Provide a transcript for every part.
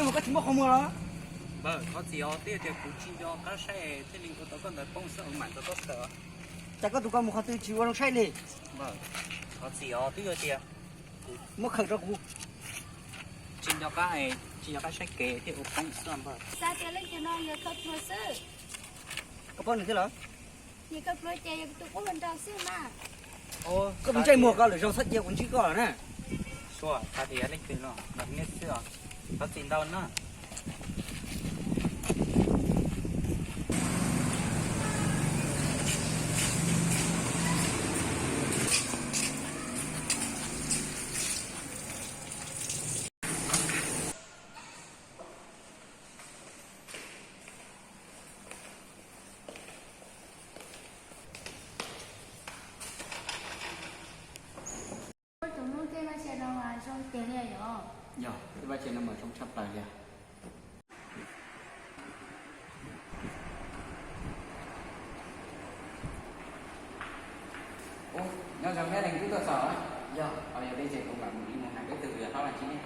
Koj tsis muaj qhov muag los? Npawg, thov txim os, twb yog tias kuv tsis nco qab saib thiaj li ua tau koj ntawd poob xwb, mam tau koj kawm. Cas koj tus koj mus qhov twg tsis ua zoo saib li? Npawg, thov txim os, twb yog tias kuv muab khaws rau kuv. Tsis nco qab, tsis nco qab saib kev thiaj ua poob xwb npawg. Xav tias leej twg no yog khaws pluag xwb. Koj paub nws thiab los? Yog khaws pluag ces yog tus qub hluas nraug xwb mas. Koj tus ntsej muag ko lwm zaus txhob cia kuv ntsib koj lawm na. Sua, xav tias yog leej twg no, los nej xwb os. Thov txim ntau na. Tus hnub tej vaj tse no mas zoo tiag li yom? Yog, tej vaj tse no mas zoo tshaj plaws li. Ub, nyob zoo, neb leej twg tuaj txog? Yog, yog li ces kuv mam mus ib mus hais peb tus yawg hlob los tsis ne.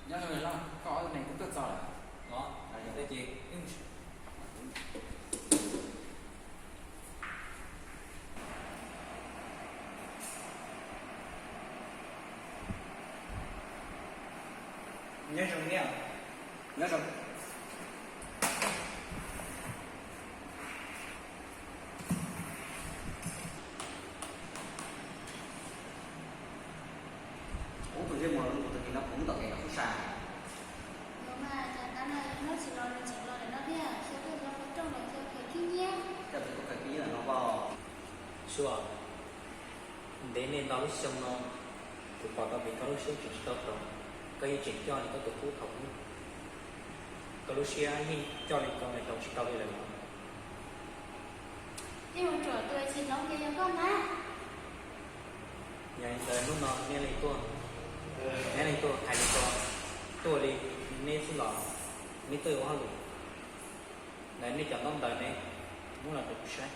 Nyob zoo los, koj ob tug neeg twb tuaj txog lawm. Yog, yog li ces nyob zoo, nyob zoo. Ub, tus ntsej muag no kuv twb hnov puag tom kev no kuj sab. Yog mas, cas tav no nws tsis los, nws tseem los lawm no thiab, xyov koj los qhov rooj los xyov khaws khib nyiab. Cas tsis tau khaws khib nyiab lawm no pom. Sua, ntev nej ntau lub xyoo no, kuv pom tau tias koj lub siab tseem tsis tau tau, koj yeej tseem coj li koj tus qub thaum ub. Koj lub siab yeej coj li koj niam hloov tsis tau li lawm los? Yog tus tsis hloov ces yog koj mas. Yog li ntawd hnub no neb leej tuaj, neb leej tuaj hais li ko, tuaj li neb xwb los neb tuaj ua hauj lwm? Ntawd nej cov ntaub ntawv ne, muab los rau kuv saib.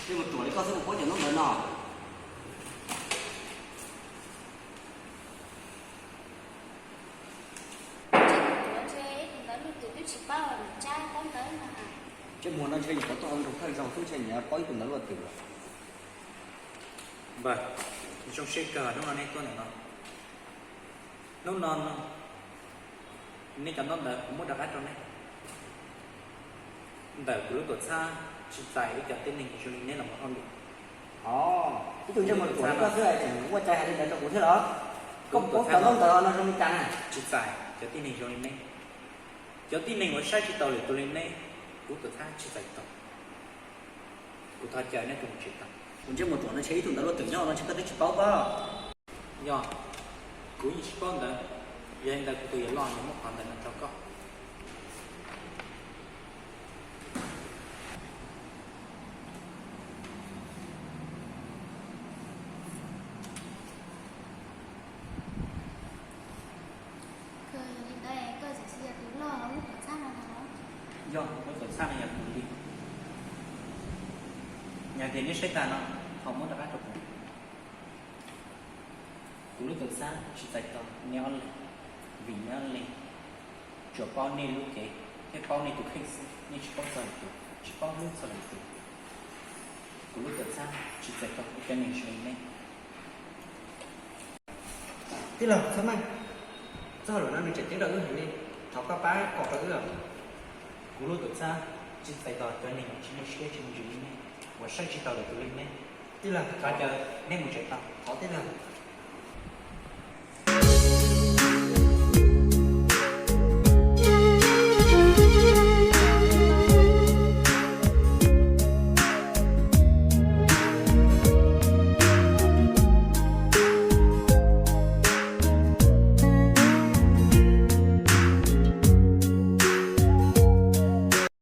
Tej mus ruam li koj xwb ua paub cov ntaub ntawv no. Ntsej muag no ntshe nyuam qhuav tuaj ua nrog thawj zaug xwb ntshe nyias paub ib tug ntawv luaj twm. Npawg, zoo siab kawg hnub no nej tuaj ntawm no. Hnub no no, nej cov ntaub ntawv kuv muab rov qab rau nej. Ntawm kuv lub tuam txhab tsis txais ib cov tib neeg zoo li neb los ua hauj lwm. Ib tug ntsej muag ruam li koj xwb tseem ua cai hais li ntawd rau kuv thiab los? Koj paub cov ntaub ntawv no zoo li cas na? Tsis txais cov tib neeg zoo li neb. Cov tib neeg uas saib tsis taus lwm tus li neb, kuv tuam txhab tsis txais tau. Kuv thov caw neb tus mus tsev tau. Tus ntsej muag ruam no ntshe ib tug ntawv luaj twm nyob no ntshe koj twb tsis paub pob? Yog, kuv yeej tsis paub ntawd. Yog li ntawd kuv tus yawg loj yuav muab qhov ntawv no rau koj. Yog, kuv lub tuam txhab no yog kuv li. Yog tias neb saib tas no, thov muab rov qab rau kuv. Kuv lub tuam txhab tsis txais tos neb ob leeg, vim neb ob leeg tsuas paub nej lub cev thiab paub nej tus kheej xwb, nej tsis paub txog lwm tus, tsis paub hlub txog lwm tus. Kuv lub tuam txhab tsis txais tos ib cov neeg zoo li neb. Tij laug, txhob meej, txoj hauj lwm no nws tseem ceeb rau wb heev li, thov koj pab kom rau wb. Kuv lub tuam txhab tsis txais tos cov neeg tsis muaj siab tsis muaj ntsws li nej, uas saib tsis taus lwm tus li neb. Tij laug, thov caw neb mus tsev tau. Thov tij laug.